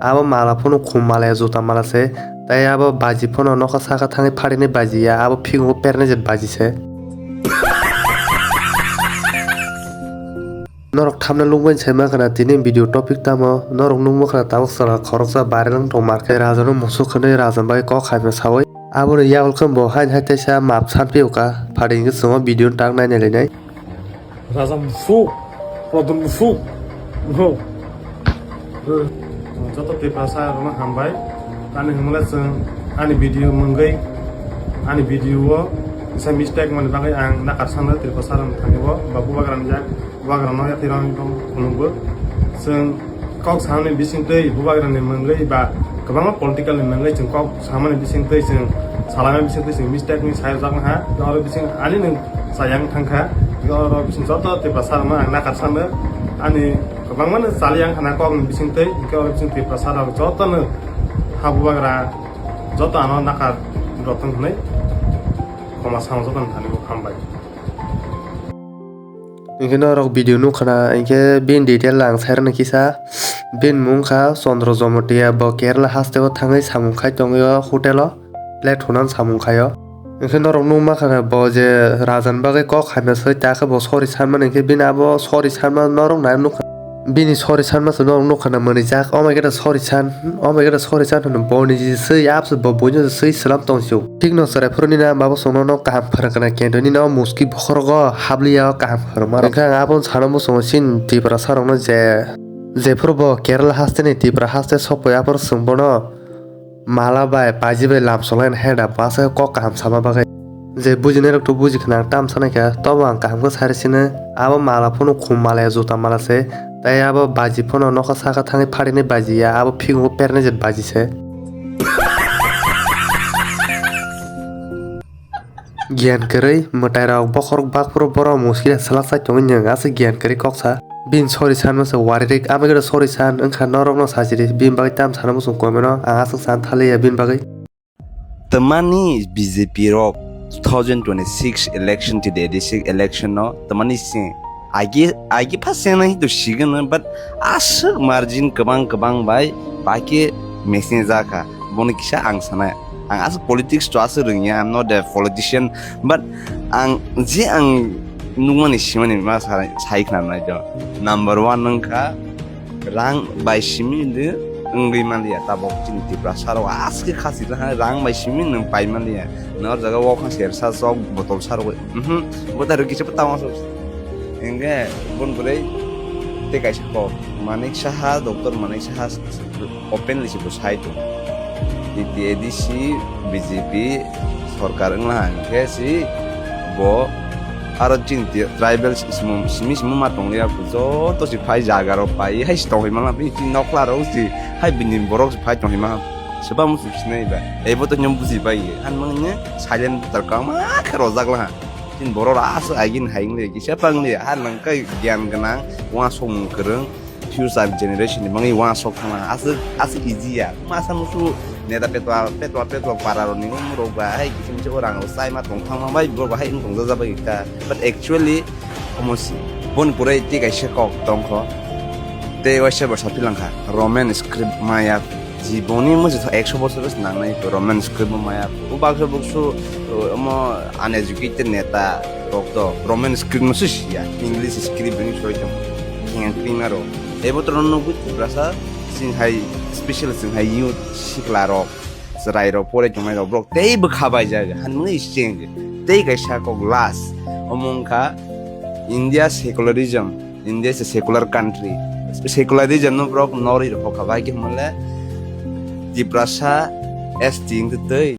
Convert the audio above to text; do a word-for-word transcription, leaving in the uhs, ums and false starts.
Abo mala phano khum mala ya, juta mala se. Tai abo baji phano nokha saka thangwi pharinai baji ya, abo phigungo pernai je baji se. Norok thamna lungbaini sai mankha na tini video topic tamo, norok nukmankha na tabuk chwla khoroksa barel wng tong market, rajano musuk hwnwi rajani bagwi kok hamya sawi. Aboni yagul khe bo haini hai teisa map sanphiyo kha, phari hwnkhe chwngno video tak nainai lainai. Raja musuk, Prodon musuk. No. Joto Tiprasa rokno hambai. Ani hwnmale chwng ani video mungwi, ani video o kisa mistake mani bagwi ang nakar sano Tiprasa rokni thani o ba bubagrani yak, bubagrano yathirokni tong phunukgo. Chwng kok samani bisingtwi bubagrani mungwi ba kwbangma political ni mungwi chwng kok samani bisingtwi chwng salaimani bisingtwi chwng mistake ni sayajak ha. Oro bising ani nwng chayang thangkha. Oro bising joto Tiprasa rokno ang nakar sano ani kwbangma no chali yang khana kok ni bisingtwi, hwnkhe oro bising Tiprasa rok joto no ha bubagra joto ano nakar rotong hwnwi khoma samo joto no thani bo hambai. Hwnkhe norok video nukha na, hwnkhe bini detail ang sairwkna kisa. Bini mung kha Chandra Jamatia, bo Kerala hasteo thangwi samung khai tongwi o hotel o plate hunan samung khai o. Hwnkhe norok nukmankha bo je rajani bagwi kok hamya swi ta khe bo sorry sanmani, hwnkhe bini abo sorry sanma norok nai nukha. Bini sorry sanma se norok nukha na mwnwijak, omo khe da sorry san, omo khe da sorry san hwnwi boni je swi abse bo buino je swi slam tong sio. Thik no chwrai phuru nini ama bo chwngno no kaham phwrwng kana kendo nini o muski bokhorogo habliya o kaham phwrwngma rok. Hwnkhe ang abo sana muchungo chini Tiprasa rokno je, jephuru bo Kerala haste ni Tipra haste sokpoi aphuru chwng bono mala bai paji bai lam solai hai da bwsa kok kaham sama bagwi. Je bujinai rok to buji khna ang tam sanai kha, tobo ang kaham khe sari sino. Abo mala phano khum mala ya, juta mala se. Tai abo baji phano nokha saka thangwi pharinai baji ya, abo phigungo pernai je baji se. Giyan kwrwi mwtai rok bokhorok bakphuru borok muskila sala chai tongwi nwng aswk giyan kwrwi kok sa. Bini sorry sanma se waririk, amai khe sorry san wngkha norokno sajiri, bini bagwi tam sana muchung comment o ang aswk san thaliya bini bagwi. Tamani B J P rok two thousand twenty-six election to the eighty-six election no tamani se agi agi pa se nai to sigan but aswk margin kwbang kwbang bai baki machine jaka bono kisa ang sana ang aswk politics to aswk rwngya, I'm not a politician, but ang je ang nukmani simani ma sai khna nai to number one nangkha. Rang bai simi de wngwi manliya, tabok chini Tiprasa rok aske khasi rang bai simi nwng pai manliya. Nor jaga o kha sersa sok botol sa rok, mhm, bo ta rwgwi se tama sok. Hingke bon bwrwi tei kaisa kok Manik Saha, Doctor Manik Saha openly se bo sai tong. T T A D C B J P sorkar wngla hingke si bo aro chini tribal simi simi ma tongya joto si phai jaga rok pai hai si tongwi mangla bini chini nokla rok si hai bini borok si phai tongwi mangla seba musu sinai ba ebo to nyom buji bai han mangnya silent voter kama khe rojak la chini borok rok aswk agin hai wngli kisa pangli ha nang kai gyan gwnang uansukmung kwrwng. Future generation ni bagwi uansuk thangna aswk aswk easy ya. Masa musu neta petwa petwa petwa para rok ni umrok ba hai kisim se orang rok sai ma tong thangma bai borok hai wng tong jaja bai ta. But actually omo si bon kurai ti kaisa kok tong kho. Tei waisa bo sapi langkha Roman script maya jiboni musi ekso bosor se nangnai Roman script maya. O bagwi buksu omo uneducated neta rok to Roman script no se siya, English script ni soi tong. Yang ping aro. Ebo to no nugwi Tiprasa sing hai special sing hai youth sikla rok, chwrai rok, pore tongnai rok borok tei bwkha bai jaga han mwnwi sing tei kaisa kok last omo wngkha India secularism. India is a secular country. Secularism no borok norwi rok kha bai khe mole Tiprasa S T wngtwi tei